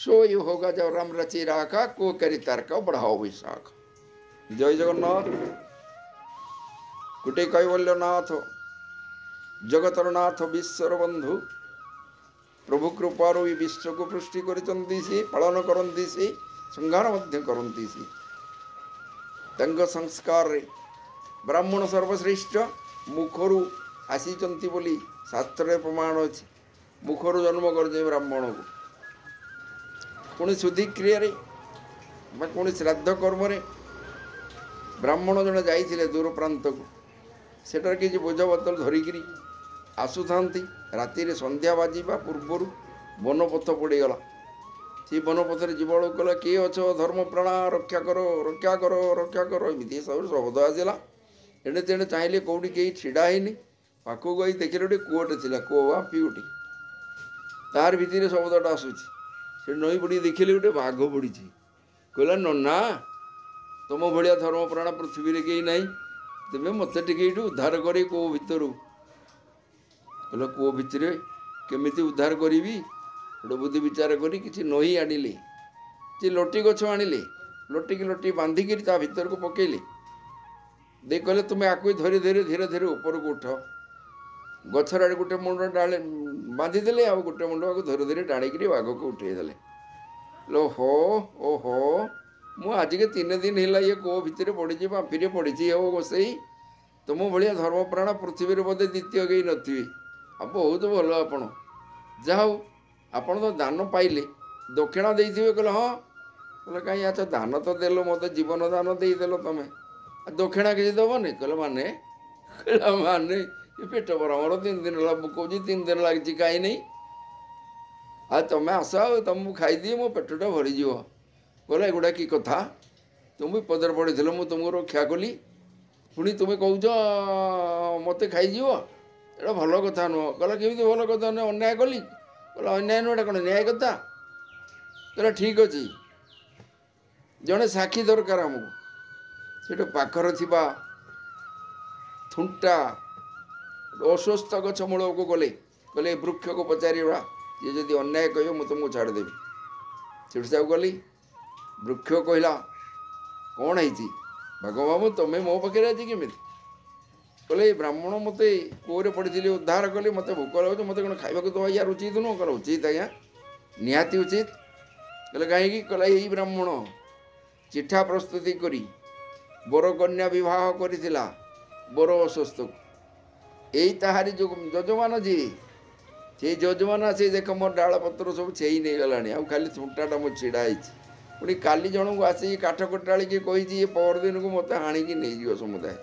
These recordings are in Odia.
सोई होगा जब राम रची राखा, को करी तर्क बढ़ाओ विशाख। जय जगन्नाथ। गोटे कैवल्यनाथ जगतर नाथ विश्वर बंधु प्रभु कृपारू ये विश्व को सृष्टि करते सी, पालन करती सी, संहार मध्य करती सी। तंग संस्कार रे ब्राह्मण सर्वश्रेष्ठ मुखरू आसीचंती बोली शास्त्र रे प्रमाण अछि। मुखरू जन्म कर ब्राह्मण को पुणी शुद्धिक्रिया रे बा पुणी श्राद्ध कर्म रे ब्राह्मण जड़े जाइथिले दूर प्रांत को, सेटार किछि बोझ बोतल धरिकिरी आसुथाती। राति सन्ध्या बाजिबा पूर्वर वनपथ पड़गला। से वनपथर जीव कहला किए अछ धर्मप्राण रक्षा कर रक्षा कर रक्षा कर, एमती सब शब्द आसला। एणे तेणे चाहिए कौटी कहीं छिड़ा होनी, पाखक गई देखिले गोटे कूअटे थिला, कूଅ बा पिउटी, तार भितर शब्दटा आसूची। से नई पड़ी देखिले गोटे बाघ पड़ी। कहला नन्ना तुम भाया धर्मप्राण पृथ्वी रे केही नाही, तुम्हें मत टे उद्धार कर कूଅ भितर। कहला कूଅ भितर केमिति उद्धार करी, गोटे बुद्धि विचार करी किछि नई आणिले, जे लटी गछ आणिले, लटी की लटी बांधिकी ता भितर को पकेले। दे कहले तुम्हें आकु धीरे धीरे धीरे धीरे उपरको उठ। गछर आड़े गोटे मुंड डाले बांधिदेले, आ गोटे मुंड आकु धीरे धीरे टाणिकी बाघ को उठेदेले। लो हो ओहो मु आज के 3 दिन है ये कूଅ भितर पड़ी बाम्फी पड़ी हो गोसाई, तुम भाया धर्मप्राण पृथ्वी बोधे द्वितीय कहीं नथिवे। आ बहुत भल आपण, जा हो आपण तो दान पाइले दक्षिणा देइथिवे। कहले हाँ, कहले कहीं अच्छा दान तो देलो, मते जीवन दान देइदेलो तमे, दक्षिणा किसी दबनी। कहले माने, कहला माने ये पेट पर मोर 3 दिन होला पकाउची, 3 दिन लागिଛି काई नहीं, आ तमे आस तुमको खाईदिए मो पेटटा भरिଯିବ। कहला एगुड़ा कि कथा, तुम विपदरे पड़िथिल मु तुमको रक्षा कली, पुणी तुम कौच मते खाईଯିବ, एटा भल कथा नुह। कहला केमिति भल कथा नुह, अन्याय कली। कहला अन्याय नुह, एटा कोन न्याय कथा। कहला ठीक अछि, जड़े साक्षी दरकार आमको। सेठू पाखरे थिबा थुंटा अस्वस्थ गछ मूलକୁ गले, कहले वृक्ष को पचारिबा, ये जदि अन्याय कहिବ मु तुमको छाड़िदेबी। सेठू साहब गली, वृक्ष कहला कौन ହେଇଛି बाघ बाबू, तुम मो पाखे आज केमिति? कहले ब्राह्मण मते कूअरे पड़िथिली उद्धार कली, मते भोक लागुଛି, मते कोन खाइबाकु दवा यार उचित नुह। कहले उचित आज्ञा, निहाती उचित। कहले काहेकि? कहले एई ब्राह्मण चिठा प्रस्तुति करी बर कन्या विवाह करिथिला बर अस्वस्थ, एई ताहारी जो यजमान जी से यजमान आसी देख मोर डाल पत्र सब छेई नेइगलाणी, आ खाली थुंटाटा मो छिड़ा होइଛି। पुणी काली जणକୁ आसी काठ कटाଳିକି କହିଛି ଏ ପରଦିନକୁ ମୋତେ ହାଣିକି ନେଇଯିବ ସମୁଦାୟ।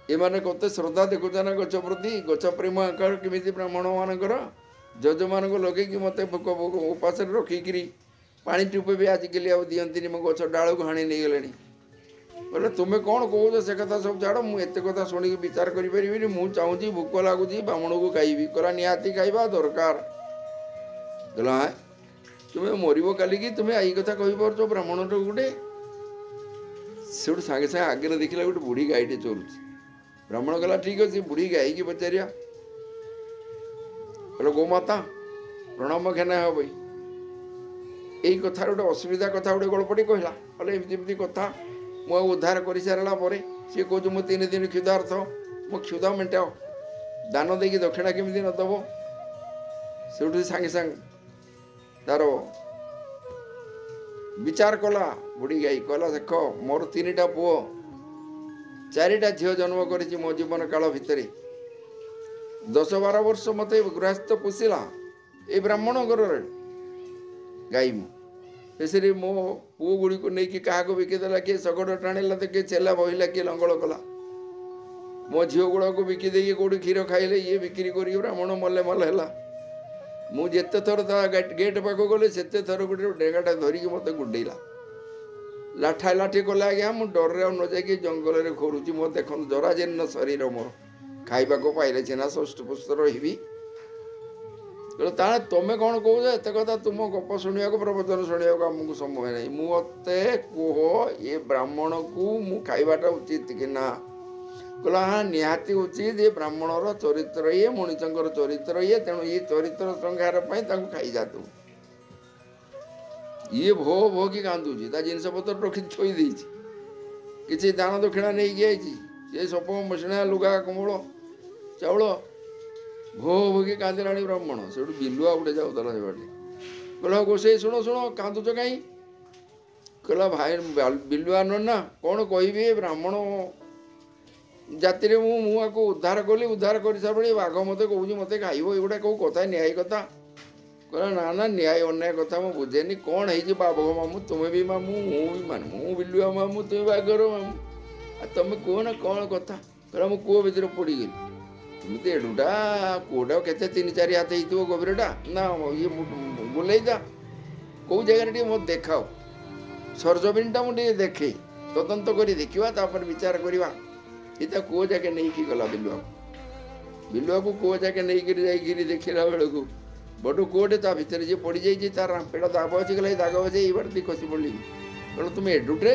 ଏମାନେ କେତେ ଶ୍ରଦ୍ଧା ଦେଖୁଛ ନା ଗଛ ପ୍ରତି, ଗଛ ପ୍ରେମ ଆକାର କେମିତି ବ୍ରାହ୍ମଣମାନଙ୍କର, ଯଜମାନଙ୍କୁ ଲଗେଇକି ମୋତେ ଭୋକ ଭୋକ ଉପାସରେ ରଖିକିରି ପାଣି ଟୋପେ ବି ଆଜିକାଲି ଆଉ ଦିଅନ୍ତିନି, ମୋ ଗଛ ଡାଳକୁ ହାଣି ନେଇଗଲେଣି। ବୋଇଲେ ତୁମେ କ'ଣ କହୁଛ ସେ କଥା ସବୁ ଛାଡ଼, ମୁଁ ଏତେ କଥା ଶୁଣିକି ବିଚାର କରିପାରିବିନି, ମୁଁ ଚାହୁଁଛି ଭୋକ ଲାଗୁଛି ବ୍ରାହ୍ମଣକୁ ଖାଇବି। କହିଲା ନିହାତି ଖାଇବା ଦରକାର। କହିଲା ତୁମେ ମରିବ କାଲିକି, ତୁମେ ଏଇ କଥା କହିପାରୁଛ ବ୍ରାହ୍ମଣଟାକୁ ଗୋଟେ? ସେଠୁ ସାଙ୍ଗେ ସାଙ୍ଗେ ଆଗରେ ଦେଖିଲା ଗୋଟେ ବୁଢ଼ୀ ଗାଈଟେ ଚରୁଛି। ବ୍ରାହ୍ମଣ କହିଲା ଠିକ୍ ଅଛି, ବୁଢ଼ୀ ଗାଈକି ପଚାରିବା। କହିଲା ଗୋମାତା ପ୍ରଣାମ ଘେନା ହେବ। ଏଇ କଥାର ଗୋଟେ ଅସୁବିଧା କଥା ଗୋଟେ ଗଳ୍ପଟି କହିଲା। କହିଲେ ଏମିତି ଏମିତି କଥା, ମୁଁ ଆଉ ଉଦ୍ଧାର କରିସାରିଲା ପରେ ସିଏ କହୁଛି ମୁଁ 3 ଦିନ କ୍ଷୁଧାର୍ଥ, ମୋ କ୍ଷୁଧା ମେଣ୍ଟାଅ, ଦାନ ଦେଇକି ଦକ୍ଷିଣା କେମିତି ନ ଦେବ। ସେଠୁ ସାଙ୍ଗେ ସାଙ୍ଗେ ତାର ବିଚାର କଲା ବୁଢ଼ୀ ଗାଈ। କହିଲା ଦେଖ ମୋର 3ଟା ପୁଅ 4ଟା ଝିଅ ଜନ୍ମ କରିଛି ମୋ ଜୀବନ କାଳ ଭିତରେ, 10-12 ବର୍ଷ ମୋତେ ଗୃହସ୍ଥ ପୋଷିଲା ଏ ବ୍ରାହ୍ମଣ ଘରରେ ଗାଈ। ମୁଁ ଶେଷରେ ମୋ ପୁଅ ଗୁଡ଼ିକୁ ନେଇକି କାହାକୁ ବିକିଦେଲା, କିଏ ଶଗଡ଼ ଟାଣିଲା ତ କିଏ ଛେଲା ବହିଲା, କିଏ ଲଙ୍ଗଳ କଲା। ମୋ ଝିଅ ଗୁଡ଼ାକୁ ବିକି ଦେଇକି କେଉଁଠି କ୍ଷୀର ଖାଇଲେ, ଇଏ ବିକ୍ରି କରିକି ବ୍ରାହ୍ମଣ ମଲେ ମଲେ ହେଲା। ମୁଁ ଯେତେ ଥର ତା ଗେଟ୍ ପାଖକୁ ଗଲି ସେତେ ଥର ଗୋଟେ ଡେଙ୍ଗାଟା ଧରିକି ମୋତେ ଗୁଡ଼େଇଲା, ଲାଠା ଲାଠି କଲା। ଆଜ୍ଞା ମୁଁ ଡରରେ ଆଉ ନ ଯାଇକି ଜଙ୍ଗଲରେ ଘୁରୁଛି। ମୋ ଦେଖନ୍ତୁ ଜରାଜୀର୍ଣ୍ଣ ଶରୀର ମୋର, ଖାଇବାକୁ ପାଇଲେ ସିନା ସୁସ୍ଥ ରହିବି। ତାହେଲେ ତୁମେ କ'ଣ କହୁଛ ଏତେ କଥା, ତୁମ ଗପ ଶୁଣିବାକୁ ପ୍ରବଚନ ଶୁଣିବାକୁ ଆମକୁ ସମୟ ନାହିଁ। ମୋତେ କୁହ ଏ ବ୍ରାହ୍ମଣକୁ ମୁଁ ଖାଇବାଟା ଉଚିତ କି ନା? କହିଲା ହଁ ନିହାତି ଉଚିତ, ଏ ବ୍ରାହ୍ମଣର ଚରିତ୍ର ଇଏ, ମଣିଷଙ୍କର ଚରିତ୍ର ଇଏ, ତେଣୁ ଇଏ ଚରିତ୍ର ସଂହାର ପାଇଁ ତାଙ୍କୁ ଖାଇଯାନ୍ତୁ। ଇଏ ଭୋ ଭୋକି କାନ୍ଦୁଛି, ତା ଜିନିଷପତ୍ର ରଖି ଥୋଇ ଦେଇଛି, କିଛି ଦାନ ଦକ୍ଷିଣା ନେଇକି ଯାଇଛି, ସେ ସପ ମସିଣା ଲୁଗା କମ୍ବଳ ଚାଉଳ। ଭୋ ଭୋକି କାନ୍ଦିଲାଣି ବ୍ରାହ୍ମଣ। ସେଠୁ ବିଲୁଆ ଗୋଟେ ଯାଉଥିଲା ସେ ବାଟେ, କହିଲା, ଗୋସେଇ ଶୁଣ ଶୁଣ, କାନ୍ଦୁଛ କାହିଁ? କହିଲା, ଭାଇ ବିଲୁଆ ନନା, କ'ଣ କହିବି, ବ୍ରାହ୍ମଣ ଜାତିରେ ମୁଁ ଆକୁ ଉଦ୍ଧାର କଲି, ଉଦ୍ଧାର କରିସାରିଲା ପରେ ବାଘ ମୋତେ କହୁଛି ମୋତେ ଖାଇବ, ଏଗୁଡ଼ା କେଉଁ କଥା, ନ୍ୟାୟ କଥା? କହିଲା, ନା ନା, ନ୍ୟାୟ ଅନ୍ୟାୟ କଥା ମୁଁ ବୁଝେନି। କ'ଣ ହେଇଛି ବାଘ ମାମୁଁ? ତୁମେ ବି ମାମୁଁ, ମୁଁ ବି ମାମୁଁ, ମୁଁ ବିଲୁଆ ମାମୁଁ, ତୁମେ ବାଘର ମାମୁଁ, ଆଉ ତମେ କୁହ ନା କ'ଣ କଥା। କହିଲା, ମୁଁ କୂଅ ଭିତରେ ପଡ଼ିଗଲି। ତୁମେ ତ ଏଡୁଟା କୂଅଟା କେତେ, 3 4 ହାତ ହେଇଥିବ ଗଭୀରଟା ନା ଇଏ ଗୋଲେଇଟା, କେଉଁ ଜାଗାରେ ଟିକେ ମୋତେ ଦେଖାଅ, ସରଜମିନଟା ମୁଁ ଟିକେ ଦେଖେ, ତଦନ୍ତ କରି ଦେଖିବା, ତାପରେ ବିଚାର କରିବା। ଏ ତା କୂଅ ଯାକେ ନେଇକି ଗଲା ବିଲୁଆକୁ। ବିଲୁଆକୁ କୂଅ ଯାକେ ନେଇକିରି ଯାଇକିରି ଦେଖିଲା ବେଳକୁ ବଡ଼ କୂଅଟେ, ତା ଭିତରେ ଯିଏ ପଡ଼ିଯାଇଛି ତାର ରାମ୍ପେଟା ଦାଗ ଅଛି। କହିଲା, ଏଇ ଦାଗ ଅଛି, ଏଇ ବାଟ ଦେଇ ଖସି ପଡ଼ିଲି। କହିଲା, ତୁମେ ଏଡୁଟେ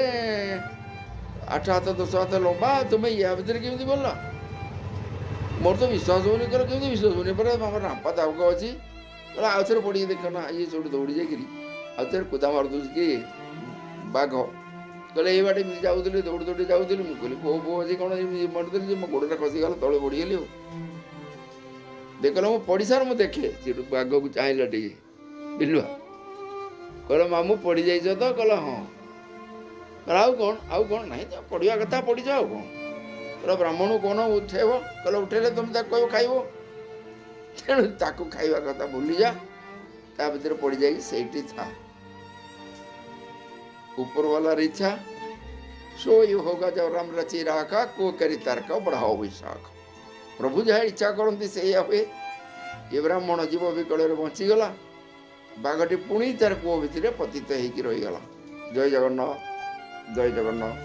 8 ହାତ 10 ହାତ ଲମ୍ବା, ତୁମେ ୟା ଭିତରେ କେମିତି ପଡ଼ିଲ? ମୋର ତ ବିଶ୍ୱାସ ହେଉନି। କହିଲା, କେମିତି ବିଶ୍ୱାସ ହେଉନି ପରା, ଆମର ରାମ୍ପା ଦାଗ ଅଛି। କହିଲା, ଆଉ ଥରେ ପଡ଼ିକି ଦେଖ ନା। ଇଏ ସେଇଠୁ ଦୌଡ଼ି ଯାଇକିରି ଆଉ ଥରେ କୁଦା ମାରିଦେଉଛି କି ବାଘ। କହିଲେ, ଏଇ ବାଟେ ଏମିତି ଯାଉଥିଲି, ଦୌଡ଼ି ଦୌଡ଼ି ଯାଉଥିଲି, ମୁଁ କହିଲି କୋଉ ପୁଅ ଅଛି କ'ଣ, ଏମିତି ମରିଦେଲି ଯେ ମୋ ଗୋଡ଼ଟା ଖସିଗଲା, ତଳେ ପଡ଼ିଗଲି। ଆଉ ଦେଖିଲା, ମୁଁ ପଡ଼ିସାର ମୁଁ ଦେଖେ। ସେଠୁ ବାଘକୁ ଚାହିଁଲା ଟିକେ ବିଲୁଆ, କହିଲା, ମାମୁଁ ପଡ଼ିଯାଇଛ ତ? କହିଲା, ହଁ। କହିଲା, ଆଉ କ'ଣ? ଆଉ କ'ଣ ନାହିଁ ତ, ପଡ଼ିବା କଥା ପଡ଼ିଛ, ଆଉ କ'ଣ? କହିଲା, ବ୍ରାହ୍ମଣକୁ କ'ଣ ଉଠେଇବ? କହିଲା, ଉଠେଇଲେ ତୁମେ ତାକୁ କହିବ ଖାଇବ, ତେଣୁ ତାକୁ ଖାଇବା କଥା ଭୁଲିଯା, ତା ଭିତରେ ପଡ଼ିଯାଇକି ସେଇଠି ଥା। ଉପରବାଲାର ଇଚ୍ଛା सोई होगा, जब राम रची राखा, को करी तर्क बढ़ाओ ବିଶାଖ। ପ୍ରଭୁ ଯାହା ଇଚ୍ଛା କରନ୍ତି ସେଇଆ ହୁଏ। ଏ ବ୍ରାହ୍ମଣ ଜୀବ ବିକଳରେ ବଞ୍ଚିଗଲା, ବାଘଟି ପୁଣି ତାର କୂଅ ଭିତରେ ପତିତ ହେଇକି ରହିଗଲା। ଜୟ ଜଗନ୍ନାଥ, ଜୟ ଜଗନ୍ନାଥ,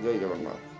ଜୟ ଜଗନ୍ନାଥ।